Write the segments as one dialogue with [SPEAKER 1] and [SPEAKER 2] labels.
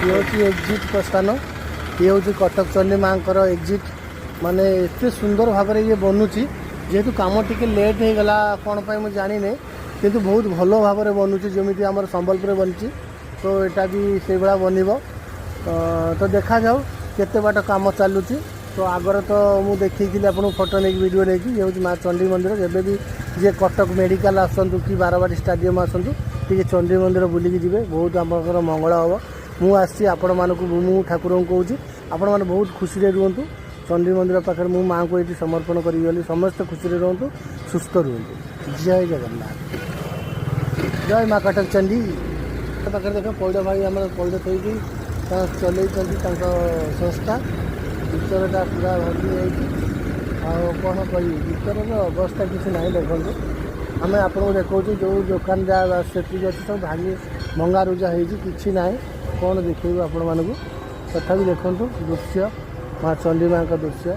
[SPEAKER 1] ଇଏ ହେଉଛି ଏକ୍ଜିଟ୍ ପ୍ରସ୍ଥାନ। ଇଏ ହେଉଛି କଟକ ଚଣ୍ଡୀ ମାଆଙ୍କର ଏକ୍ଜିଟ୍। ମାନେ ଏତେ ସୁନ୍ଦର ଭାବରେ ଇଏ ବନୁଛି। ଯେହେତୁ କାମ ଟିକେ ଲେଟ୍ ହେଇଗଲା, କ'ଣ ପାଇଁ ମୁଁ ଜାଣିନି, କିନ୍ତୁ ବହୁତ ଭଲ ଭାବରେ ବନୁଛି। ଯେମିତି ଆମର ସମ୍ବଲପୁରରେ ବନିଛି, ତ ଏଇଟା ବି ସେଇଭଳିଆ ବନିବ। ତ ଦେଖାଯାଉ କେତେ ବାଟ କାମ ଚାଲୁଛି। ତ ଆଗରେ ତ ମୁଁ ଦେଖେଇଥିଲି ଆପଣଙ୍କୁ ଫଟୋ ନେଇକି, ଭିଡ଼ିଓ ନେଇକି। ଇଏ ହେଉଛି ମା ଚଣ୍ଡୀ ମନ୍ଦିର। ଯେବେ ବି ଯିଏ କଟକ ମେଡ଼ିକାଲ ଆସନ୍ତୁ କି ବାରବାଟୀ ଷ୍ଟାଡ଼ିୟମ୍ ଆସନ୍ତୁ, ଟିକେ ଚଣ୍ଡୀ ମନ୍ଦିର ବୁଲିକି ଯିବେ। ବହୁତ ଆପଣଙ୍କର ମଙ୍ଗଳ ହେବ। ମୁଁ ଆସିଛି ଆପଣମାନଙ୍କୁ, ମୁଁ ଠାକୁରଙ୍କୁ କହୁଛି, ଆପଣମାନେ ବହୁତ ଖୁସିରେ ରୁହନ୍ତୁ। ଚଣ୍ଡୀ ମନ୍ଦିର ପାଖରେ ମୁଁ ମାଆଙ୍କୁ ଏଇଠି ସମର୍ପଣ କରିବି ବୋଲି ସମସ୍ତେ ଖୁସିରେ ରୁହନ୍ତୁ, ସୁସ୍ଥ ରୁହନ୍ତୁ। ଜୟ ଜଗନ୍ନାଥ, ଜୟ ମା କଟକ ଚଣ୍ଡୀ। ପାଖରେ ଦେଖ, ପଇଡ଼ ଭାଇ ଆମର ପଇଡ଼ ଥୋଇକି ଚଲେଇଛନ୍ତି ତାଙ୍କ ସଂସ୍ଥା। ଭିତରଟା ପୁରା ଭାଙ୍ଗି ଯାଇଛି। ଆଉ କ'ଣ କହିବି, ଭିତରର ଅବସ୍ଥା କିଛି ନାହିଁ। ଦେଖନ୍ତୁ, ଆମେ ଆପଣଙ୍କୁ ଦେଖାଉଛୁ, ଯେଉଁ ଦୋକାନ ଯାହା ସେତିକି ଅଛି, ସବୁ ଭାଙ୍ଗି ଭଙ୍ଗାରୁଜା ହେଇଛି, କିଛି ନାହିଁ। କ'ଣ ଦେଖେଇବୁ ଆପଣମାନଙ୍କୁ? ତଥାପି ଦେଖନ୍ତୁ ଦୃଶ୍ୟ, ମା ଚଣ୍ଡୀ ମାଙ୍କ ଦୃଶ୍ୟ।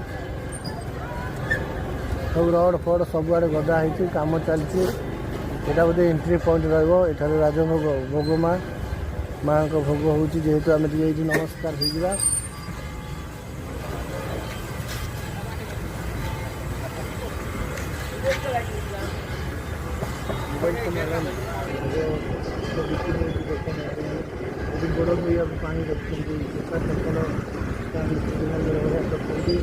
[SPEAKER 1] ସବୁ ରଡ଼ ଫଡ଼ ସବୁଆଡ଼େ ଗଦା ହେଇଛି, କାମ ଚାଲିଛି। ଏଇଟା ବୋଧେ ଏଣ୍ଟ୍ରି ପଏଣ୍ଟ ରହିବ। ଏଠାରେ ରାଜଭୋଗ, ଭୋଗ, ମାଙ୍କ ଭୋଗ ହେଉଛି। ଯେହେତୁ ଆମେ ଟିକେ ଏଇଠି ନମସ୍କାର ହେଇଯିବା। Mobile phone allow. ଭୋଗ ବିକ୍ରି ହେଉଛି ଦୋକାନ। ଏଠି ଗୋଡ଼ ଧୋଇବାକୁ ପାଣି ରଖିଛନ୍ତି, ଜୋତା ଚପଲ ମନ୍ଦିର ଭଳିଆ କରିଛନ୍ତି।